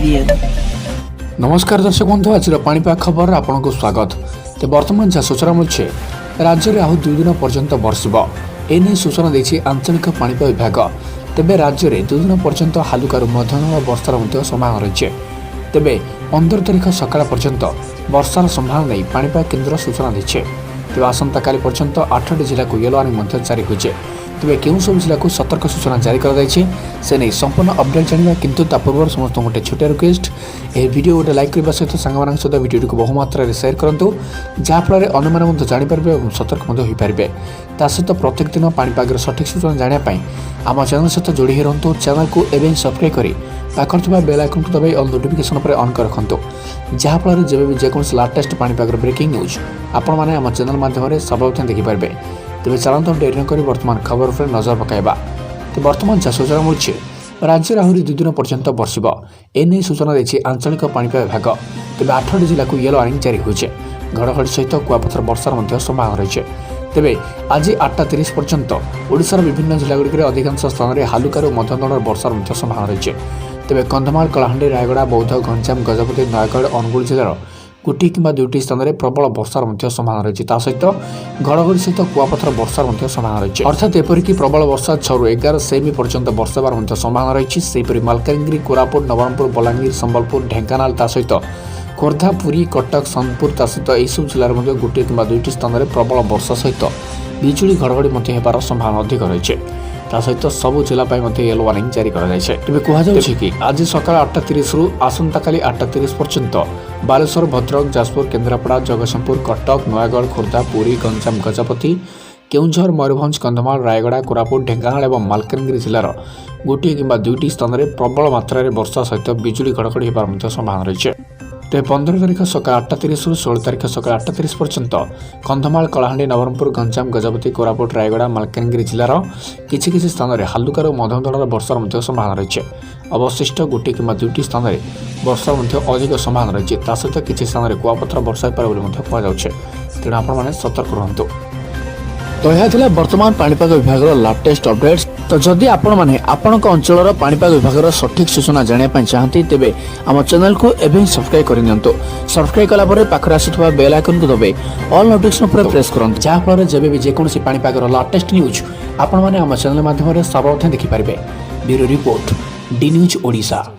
KCN. ନମସ୍କାର ଦର୍ଶକ ବନ୍ଧୁ, ଆଜିର ପାଣିପାଗ ଖବର ଆପଣଙ୍କୁ ସ୍ୱାଗତ। ତ ବର୍ତ୍ତମାନ ଯାହା ସୂଚନା ମିଳୁଛି, ରାଜ୍ୟରେ ଆଉ 2 ଦିନ ପର୍ଯ୍ୟନ୍ତ ବର୍ଷିବ। ଏନେଇ ସୂଚନା ଦେଇଛି ଆଞ୍ଚଳିକ ପାଣିପାଗ ବିଭାଗ। ତେବେ ରାଜ୍ୟରେ 2 ଦିନ ପର୍ଯ୍ୟନ୍ତ ହାଲୁକାରୁ ମଧ୍ୟମ ବର୍ଷାର ମଧ୍ୟ ସମ୍ଭାବନା ରହିଛି। ତେବେ 15 ତାରିଖ ସକାଳ ପର୍ଯ୍ୟନ୍ତ ବର୍ଷାର ସମ୍ଭାବନା ନେଇ ପାଣିପାଗ କେନ୍ଦ୍ର ସୂଚନା ଦେଇଛି। ତେବେ ଆସନ୍ତାକାଲି ପର୍ଯ୍ୟନ୍ତ ଆଠଟି ଜିଲ୍ଲାକୁ ୟେଲୋ ୱାର୍ଣ୍ଣିଂ ମଧ୍ୟ ଜାରି ହୋଇଛି। ତେବେ କେଉଁ ସବୁ ଜିଲ୍ଲାକୁ ସତର୍କ ସୂଚନା ଜାରି କରାଯାଇଛି, ସେ ନେଇ ସମ୍ପୂର୍ଣ୍ଣ ଅପଡେଟ୍ ଜାଣିବା। କିନ୍ତୁ ତା ପୂର୍ବରୁ ସମସ୍ତଙ୍କୁ ଗୋଟେ ଛୋଟିଆ ରିକ୍ୱେଷ୍ଟ, ଏହି ଭିଡ଼ିଓ ଗୋଟେ ଲାଇକ୍ କରିବା ସହିତ ସାଙ୍ଗମାନଙ୍କ ସହିତ ଭିଡ଼ିଓଟିକୁ ବହୁ ମାତ୍ରାରେ ସେୟାର କରନ୍ତୁ, ଯାହାଫଳରେ ଅନ୍ୟମାନେ ମଧ୍ୟ ଜାଣିପାରିବେ ଏବଂ ସତର୍କ ମଧ୍ୟ ହୋଇପାରିବେ। ତା ସହିତ ପ୍ରତ୍ୟେକ ଦିନ ପାଣିପାଗର ସଠିକ୍ ସୂଚନା ଜାଣିବା ପାଇଁ ଆମ ଚ୍ୟାନେଲ୍ ସହିତ ଯୋଡ଼ି ହୋଇ ରୁହନ୍ତୁ। ଚ୍ୟାନେଲକୁ ଏବେ ହିଁ ସବସ୍କ୍ରାଇବ୍ କରି ପାଖରେ ଥିବା ବେଲ୍ ଆଇକନ୍କୁ ଦବାଇ ଅଲ୍ ନୋଟିଫିକେସନ୍ ଉପରେ ଅନ୍ କରି ରଖନ୍ତୁ, ଯାହାଫଳରେ ଯେବେ ବି ଯେକୌଣସି ଲାଟେଷ୍ଟ ପାଣିପାଗର ବ୍ରେକିଂ ନ୍ୟୁଜ୍ ଆପଣମାନେ ଆମ ଚ୍ୟାନେଲ୍ ମାଧ୍ୟମରେ ସର୍ବପ୍ରଥମେ ଦେଖିପାରିବେ। ତେବେ ଚାଲନ୍ତୁ, ଡେରି ନକରି ବର୍ତ୍ତମାନ ଖବର ଉପରେ ନଜର ପକାଇବା। ତ ବର୍ତ୍ତମାନ ଯାହା ସୂଚନା ମିଳୁଛି, ରାଜ୍ୟରେ ଆହୁରି 2 ଦିନ ପର୍ଯ୍ୟନ୍ତ ବର୍ଷିବ। ଏନେଇ ସୂଚନା ଦେଇଛି ଆଞ୍ଚଳିକ ପାଣିପାଗ ବିଭାଗ। ତେବେ ଆଠଟି ଜିଲ୍ଲାକୁ ୟେଲୋ ୱାର୍ଣ୍ଣିଂ ଜାରି ହୋଇଛି। ଘଡ଼ଘଡ଼ି ସହିତ କୁଆପଥର ବର୍ଷାର ମଧ୍ୟ ସମ୍ଭାବନା ରହିଛି। ତେବେ ଆଜି 8:30 ପର୍ଯ୍ୟନ୍ତ ଓଡ଼ିଶାର ବିଭିନ୍ନ ଜିଲ୍ଲାଗୁଡ଼ିକରେ ଅଧିକାଂଶ ସ୍ଥାନରେ ହାଲୁକାରୁ ମଧ୍ୟମ ଧରଣର ବର୍ଷାର ମଧ୍ୟ ସମ୍ଭାବନା ରହିଛି। ତେବେ କନ୍ଧମାଳ, କଳାହାଣ୍ଡି, ରାୟଗଡ଼ା, ବୌଦ୍ଧ, ଗଞ୍ଜାମ, ଗଜପତି, ନୟାଗଡ଼, ଅନୁଗୁଳ ଜିଲ୍ଲାର ଗୋଟିଏ କିମ୍ବା ଦୁଇଟି ସ୍ଥାନରେ ପ୍ରବଳ ବର୍ଷାର ମଧ୍ୟ ସମ୍ଭାବନା ରହିଛି। ତା ସହିତ ଘଡ଼ଘଡ଼ି ସହିତ କୁଆପଥର ବର୍ଷାର ମଧ୍ୟ ସମ୍ଭାବନା ରହିଛି। ଅର୍ଥାତ୍ ଏପରିକି ପ୍ରବଳ ବର୍ଷା 6ରୁ 11 ସେମି ପର୍ଯ୍ୟନ୍ତ ବର୍ଷା ହେବାର ମଧ୍ୟ ସମ୍ଭାବନା ରହିଛି। ସେହିପରି ମାଲକାନଗିରି, କୋରାପୁଟ, ନବରଙ୍ଗପୁର, ବଲାଙ୍ଗୀର, ସମ୍ବଲପୁର, ଢେଙ୍କାନାଳ, ତା ସହିତ ଖୋର୍ଦ୍ଧା, ପୁରୀ, କଟକ, ସୋନପୁର, ତା ସହିତ ଏହିସବୁ ଜିଲ୍ଲାରେ ମଧ୍ୟ ଗୋଟିଏ କିମ୍ବା ଦୁଇଟି ସ୍ଥାନରେ ପ୍ରବଳ ବର୍ଷା ସହିତ ବିଜୁଳି ଘଡ଼ଘଡ଼ି ମଧ୍ୟ ହେବାର ସମ୍ଭାବନା ଅଧିକ ରହିଛି। ତା ସହିତ ସବୁ ଜିଲ୍ଲା ପାଇଁ ମଧ୍ୟ ୟେଲୋ ୱାର୍ଣ୍ଣିଂ ଜାରି କରାଯାଇଛି। ତେବେ କୁହାଯାଉଛି କି ଆଜି ସକାଳ 8:30ରୁ ଆସନ୍ତାକାଲି 8:30 ପର୍ଯ୍ୟନ୍ତ ବାଲେଶ୍ୱର, ଭଦ୍ରକ, ଯାଜପୁର, କେନ୍ଦ୍ରାପଡ଼ା, ଜଗତସିଂହପୁର, କଟକ, ନୟାଗଡ଼, ଖୋର୍ଦ୍ଧା, ପୁରୀ, ଗଞ୍ଜାମ, ଗଜପତି, କେଉଁଝର, ମୟୂରଭଞ୍ଜ, କନ୍ଧମାଳ, ରାୟଗଡ଼ା, କୋରାପୁଟ, ଢେଙ୍କାନାଳ ଏବଂ ମାଲକାନଗିରି ଜିଲ୍ଲାର ଗୋଟିଏ କିମ୍ବା ଦୁଇଟି ସ୍ଥାନରେ ପ୍ରବଳ ମାତ୍ରାରେ ବର୍ଷା ସହିତ ବିଜୁଳି ଘଡ଼ଘଡ଼ି ହେବାର ମଧ୍ୟ ସମ୍ଭାବନା ରହିଛି। ତେବେ 15 ତାରିଖ ସକାଳ 8:30ରୁ 16 ତାରିଖ ସକାଳ 8:30 ପର୍ଯ୍ୟନ୍ତ କନ୍ଧମାଳ, କଳାହାଣ୍ଡି, ନବରଙ୍ଗପୁର, ଗଞ୍ଜାମ, ଗଜପତି, କୋରାପୁଟ, ରାୟଗଡ଼ା, ମାଲକାନଗିରି ଜିଲ୍ଲାର କିଛି କିଛି ସ୍ଥାନରେ ହାଲୁକାରୁ ମଧ୍ୟମ ଧରଣର ବର୍ଷାର ମଧ୍ୟ ସମ୍ଭାବନା ରହିଛି। ଅବଶିଷ୍ଟ ଗୋଟିଏ କିମ୍ବା ଦୁଇଟି ସ୍ଥାନରେ ବର୍ଷାର ମଧ୍ୟ ଅଧିକ ସମ୍ଭାବନା ରହିଛି। ତା ସହିତ କିଛି ସ୍ଥାନରେ କୁଆପଥର ବର୍ଷା ହୋଇପାରେ ବୋଲି ମଧ୍ୟ କୁହାଯାଉଛି। ତେଣୁ ଆପଣମାନେ ସତର୍କ ରୁହନ୍ତୁ। ତ ଏହା ଥିଲା ବର୍ତ୍ତମାନ ପାଣିପାଗ ବିଭାଗର ଲାଟେଷ୍ଟ ଅପଡେଟ୍ସ। ତ ଯଦି ଆପଣମାନେ ଆପଣଙ୍କ ଅଞ୍ଚଳର ପାଣିପାଗ ବିଭାଗର ସଠିକ୍ ସୂଚନା ଜାଣିବା ପାଇଁ ଚାହାନ୍ତି, ତେବେ ଆମ ଚ୍ୟାନେଲକୁ ଏବେ ହିଁ ସବସ୍କ୍ରାଇବ୍ କରିନିଅନ୍ତୁ। ସବସ୍କ୍ରାଇବ୍ କଲା ପରେ ପାଖରେ ଆସୁଥିବା ବେଲ୍ ଆଇକନ୍କୁ ଦବାଇ ଅଲ୍ ନୋଟିଫିକେସନ୍ ଉପରେ ପ୍ରେସ୍ କରନ୍ତୁ, ଯାହାଫଳରେ ଯେବେ ବି ଯେକୌଣସି ପାଣିପାଗର ଲାଟେଷ୍ଟ ନ୍ୟୁଜ୍ ଆପଣମାନେ ଆମ ଚ୍ୟାନେଲ ମାଧ୍ୟମରେ ସର୍ବପ୍ରଥମେ ଦେଖିପାରିବେ। Bureau report, D news Odisha.